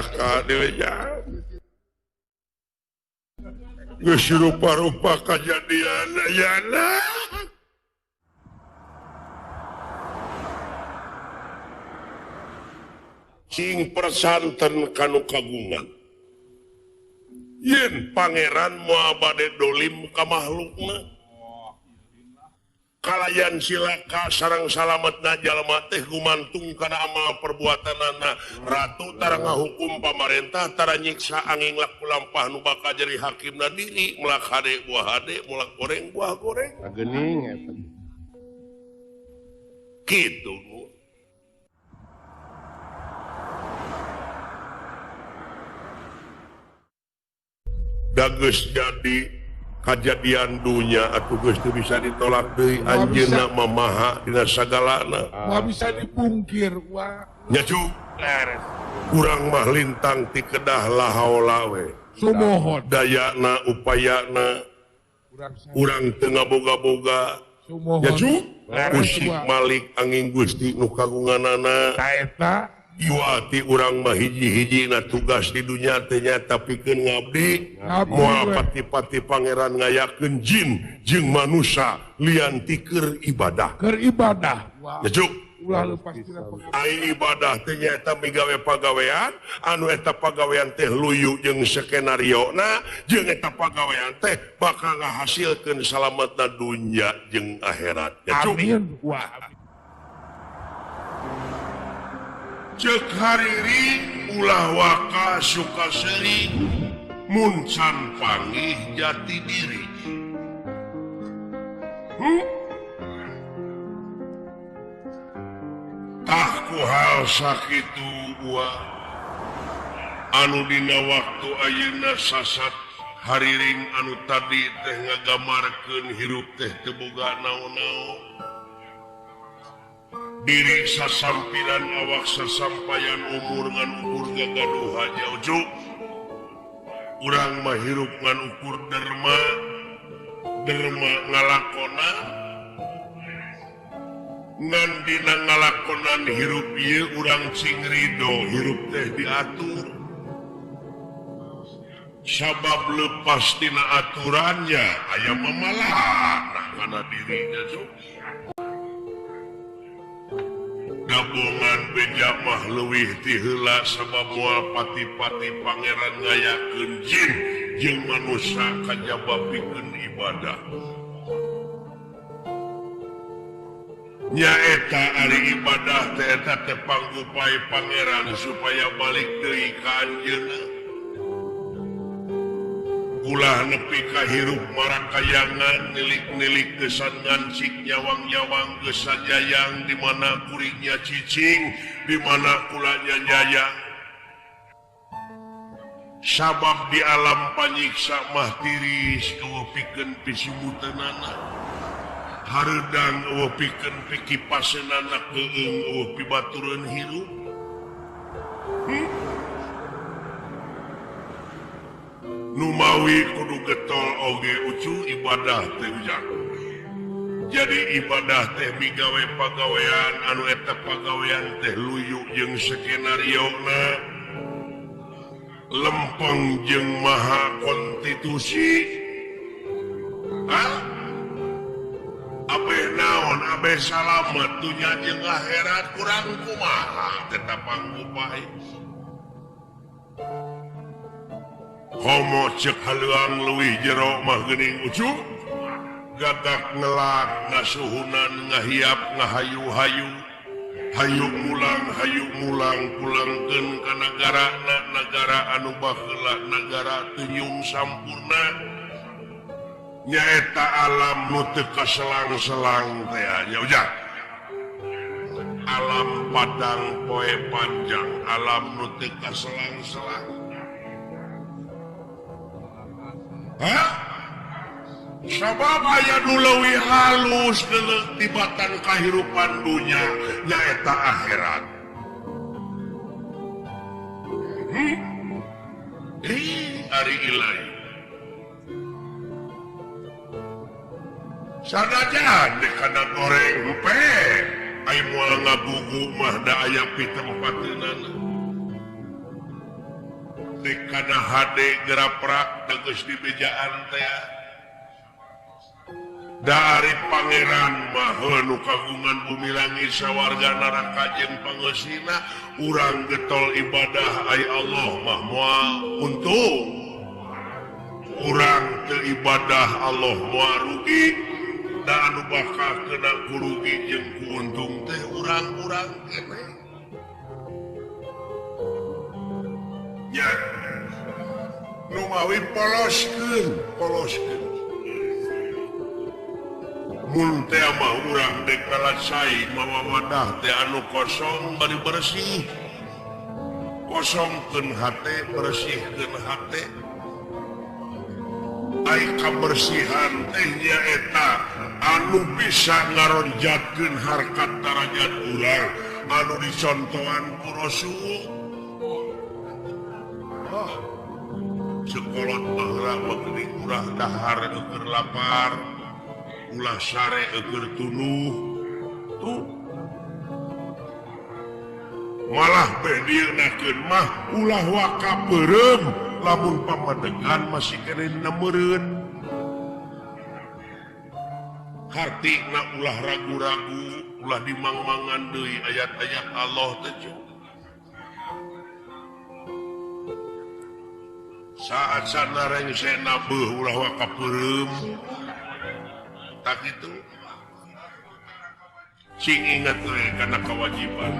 Cilaka deui. Geus rupa-rupa kajadian ayana. Cing persanten kanu kagungan. Yen pangeran moal bade dolim ka makhlukna. Kalayan silaka sareng salametna jalma teh gumantung kana amal perbuatanana. Ratu tara ngahukum pamarentah tara nyiksa angin laku lampah nu bakal jadi hakimna diri melak hade buah hade mulak goreng buah goreng. Geuning eta. Kitu. Da geus jadi kajadian dunya atuh geus teu bisa ditolak deui anjeunna mah maha dina sagalana. Moal bisa dipungkir wah. Nya cu. Urang mah lintang ti kedah lahaola we. Sumohon. Dayana upayana urang teu ngaboga-boga. Nya cu. Usik Malik angin Gusti nu kagunganana. Ta eta Iwati urang mah hiji-hijina tugas di dunya teh nyaeta pikeun ngabdi moal pati-pati pangeran ngayakeun jin jeung manusia lian ti keur ibadah. Keur ibadah. Ya cuk. Ulah leupas tina ai ibadah teh nyaeta migawe pagawean anu eta pagawean teh luyu jeung skenariona jeung eta pagawean teh bakal ngahasilkeun salametna dunya jeung akhirat. Ya cuk. Amin. Wah. Cek hariri ulah waka suka seuri mun can panggih jati diri. Tah ku hal sakitu ua anu dina waktu ayeuna sasat hariring anu tadi teh ngagamarkeun hirup teh teu boga naon-naon. Diri sasampiran awak sasampayan umur ngan ukur gagaduh aja ujuk. Urang mah hirup ngan ukur derma, derma ngalakonan. Ngan dina ngalakonan hirup ieu urang cing ridho hirup teh diatur. Sabab lepas tina aturannya aya mamalahan kana dirinya cuk. Gabungan beja mah leuwih ti heula sabab moal pati-pati pangeran ngayakeun jin jeung manusia kajaba pikeun ibadah. Nyaeta ari ibadah teh eta teh panggupai pangeran supaya balik deui ka anjeunna. Ulah nepi ka hirup marakayangan nilik-nilik gesan ngancik nyawang-nyawang gesan jayang di mana kuringnya cicing di mana kulanya jayang. Sabab di alam panyiksa mah tiris eueuh pikeun pisimuteunana. Hareudang eueuh pikeun pikipaseunana keueung eueuh pibatureun hirup. Numawi kudu getol oge ucu ibadah teh ujang. Jadi ibadah teh migawe pagawean anu eta pagawean teh luyu jeung skenariona lempeng jeung maha konstitusi. Hah? Abeh naon abeh salamet dunya jeung akhirat kurang kumaha tetap panggupai. Homo cek haluang leuwih jero mah geuning ucu gadak ngelak ngasuhunan ngahiap ngahayu-hayu hayu mulang pulangkeun ka nagarana nagara anu baheula nagara teu sampurna nyaeta alam nu teu kaselang-selang teh nya ujang alam padang poe panjang alam nu teu kaselang-selang. Hah? Sabab aya nu leuwih halus tibatan kahirupan dunya nyaeta akhirat. Ari ilahi. Sanajan dek kana goreng pe, ai moal ngagugu mah da aya pitempateunana. Dek kana hade geraprak tegas di bejaan teh. Dari pangeran mah nu kagungan bumi langit sawarga neraka jeung pangeusina urang getol ibadah ai Allah mah moal untung. Urang teu ibadah Allah moal rugi. Da anu bakal kena kurugi jeung kuuntung teh urang-urang keneh. Nya nu mawi poloskeun, poloskeun. Mun teh mah urang dek kalasai mawa wadah teh anu kosong bari bersih. Kosongkeun hate, bersihkeun hate. Ai kabersihan teh nyaeta anu bisa ngaronjatkeun harkat darajat urang anu dicontohan ku Rasul. Oh, sekolot baheula mah geuning urang dahar eueur lapar, ulah sare eueur tunuh. Tuh. Malah beh dieunahkeun mah ulah waka beureum lamun pamadegan masih keneh dina meureun. Hartina ulah ragu-ragu, ulah dimangmangan deui ayat-ayat Allah teh. Saat sana rengsena beuh ulah waka beureum. Tak itu. Sing ingat we kana kewajiban.